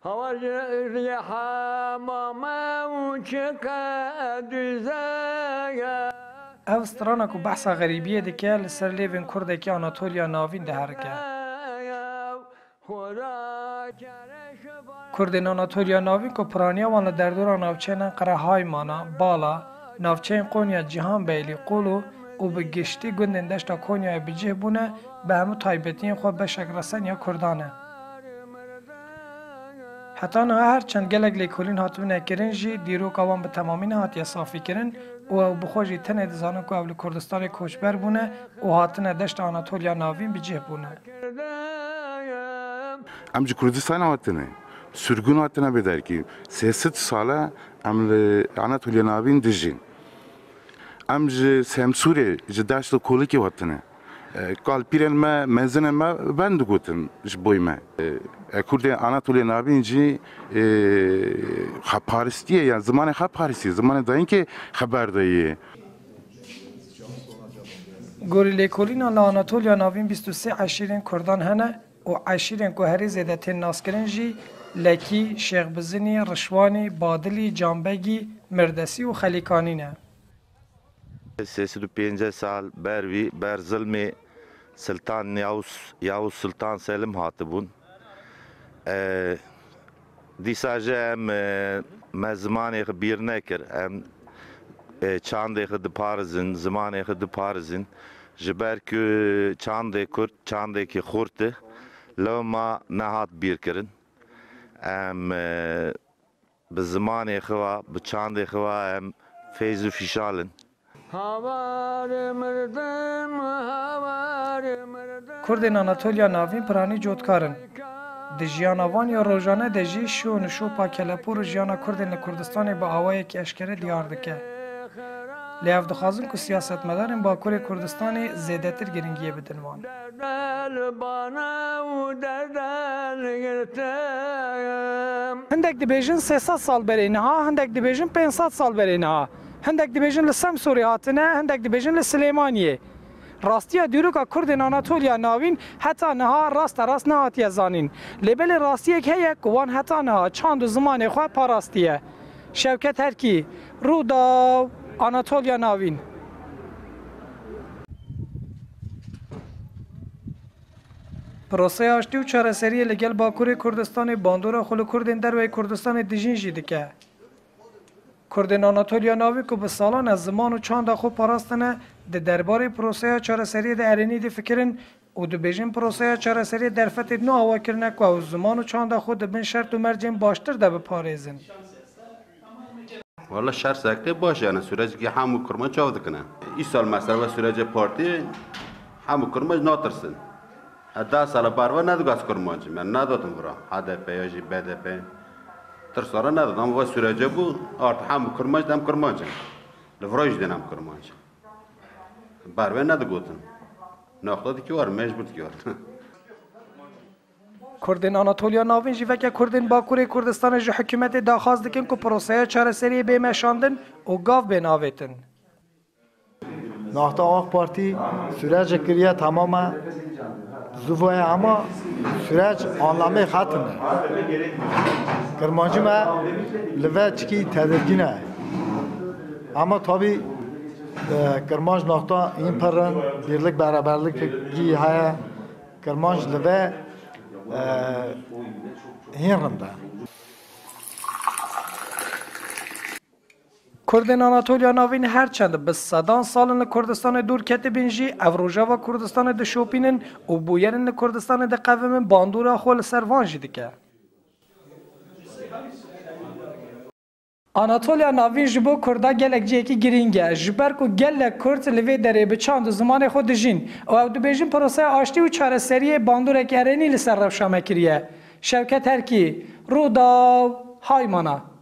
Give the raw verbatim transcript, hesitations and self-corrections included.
Hava ji rihema me û çi qe düze ye. Ev strana ku behsa xerîbiyê dike, li ser lêvên kurdekî Anatoliya Navîn diherike. Kurdên Anatoliya Navîn ku piraniya wan li derdora navçeyên Enqere, Haymana, Bala, navçeyên Qonya, Cîhanbeylî, Qolo û bi giştî gundên deşta Konyayê bi cih bûne, bi hemû taybetiyên xwe beşek reseniya kurdan e. Heta niha her çend gelek lêkolîn hatibûne kirin jî, dîroka wan bi temamî nehatiye safîkirin û ew bi xwe jî tenê dizanin ku ew li Kurdistanê koçber bûne û hatine deşta Anatoliya Navîn bi cih bûne. Em ji Kurdistanê hatine, sirgûn hatine bê derkî. Sê sed sal e em li Anatoliya Navîn dijîn. Em ji Semsûrê, ji deşt û kolikê hatine. E, kalpîrên me, mezinên me wen digotin ji boy me. E, e, Kurdên Anatoliya Navîn jî, e, xwe paristî ye, yan zimanê xwe paristî, zimanê dayînkê xwe berdayî ye. Gorî lêkolînan li Anatoliya Navîn bîst û sê eşîrên kurdan hene û eşîrên ku herî zêde tên naskirin jî Lekî, Şêxbizinî, Rişwanî, Badilî, Canbegî, Mirdesî û Xelîkanî ne. Sê sed û pêncî sal ber wî, ber zilmê Siltan Yavuz, Yavuz Sultan Selim hatibûn. E, dîsa jî em, e, me zimanê xwe bîr nekir. Em, e, çandê xwe diparizin, zimanê xwe diparizin. Ji ber ku çandê Kurd çandekî xurt e, lewma nehat bîrkirin. Em, e, bi zimanê xwe ve, bi çandê xwe ve em feyz û fîşal in. Havar mirdim, havar mirdim. Kurdên Anatoliya Navîn piranî cotkar in. Di jiyana van ya rojane de jî şûn û şopa kelepûr û jiyana Kurdên li Kurdistanê bi awayekî eşkere diyar dike. Lê ev dixwazin ku siyasetmedarên Bakurê Kurdistanê zêdetir giringiyê bidin wan. Derdel bana û derdel girtim. Hindek dibêjin sê sed sal berê niha, hindek dibêjin pênc sed sal berê niha. Hindek dibêjin li Semsûrê hatine, hindek dibêjin li Silêmaniyê. Rastiya dîroka Kurdên Anatoliya Navîn heta niha raste rast nehatiye zanîn. Lê belê rastiyek heye ku wan heta niha çand û zimanê xwe parastiye. Şewket Herkî, Rûdaw, Anatoliya Navîn. Proseya aştî û çareseriyê li gel Bakurê Kurdistanê bandora xwe li Kurdên derveyî Kurdistanê dijîn jî dike. Kurdên Anatoliya Navîn ku bi salan e ziman û çanda xwe parastine, di derbarê proseya çareseriyê de erênî difikirin û dibêjin proseya çareseriyê derfetê nû awa kirine ku ew ziman û çanda xwe di bin şert û mercên baştir de biparêzin. Wala şer sekte baş e, yani sürecekî hemû kurmanc çav dikine. Îsal mesela ve sürece partî hemû kurmanc natirsin. E, deh sala berve nedigot kurmancim, yani nedotin vira. H D P ya jî B D P. Tirsara nedotin, ama ve sürece bû, artık hemû kurmanc dem kurmancin. Li vira jî dênem kurmanc. Berve nedigotin. Noqta dikî war, mecbur dikî war. Kurdên Anatoliya Navîn jî weke Kurdên Bakurê Kurdistanê ji hikûmetê daxwaz dikin ku proseya çareseriyê bê meşandin û gav bên avêtin. Nahta AK Partî sürecek kiriye tamam e. Zû voye ama süreç anlamê xetine. Kirmancî me li ve çikî tedirgîn e. Ama tabî, e, kirmanc nahta hîn pir in, birlik beraberlikî heye. Kirmanc li ve, e, hîn rind e. Kurdên Anatoliya Navîn her çend bi sedan sal in li Kurdistanê dûr ketibin jî, ev rojava Kurdistanê dişopînin û bûyerên li Kurdistanê diqevimin bandora xwe li ser van jî dike. Anatoliya Navîn ji bo Kurda gelek cihekî girîng e, ji ber ku gelek Kurd li vê derê bi çand û zimanê xwe dijîn û ew dibêjin proseya aştî û çareseriyê bandorek erênî li ser rewşa me kiriye. Şewket Herkî, Rûdaw, Haymana.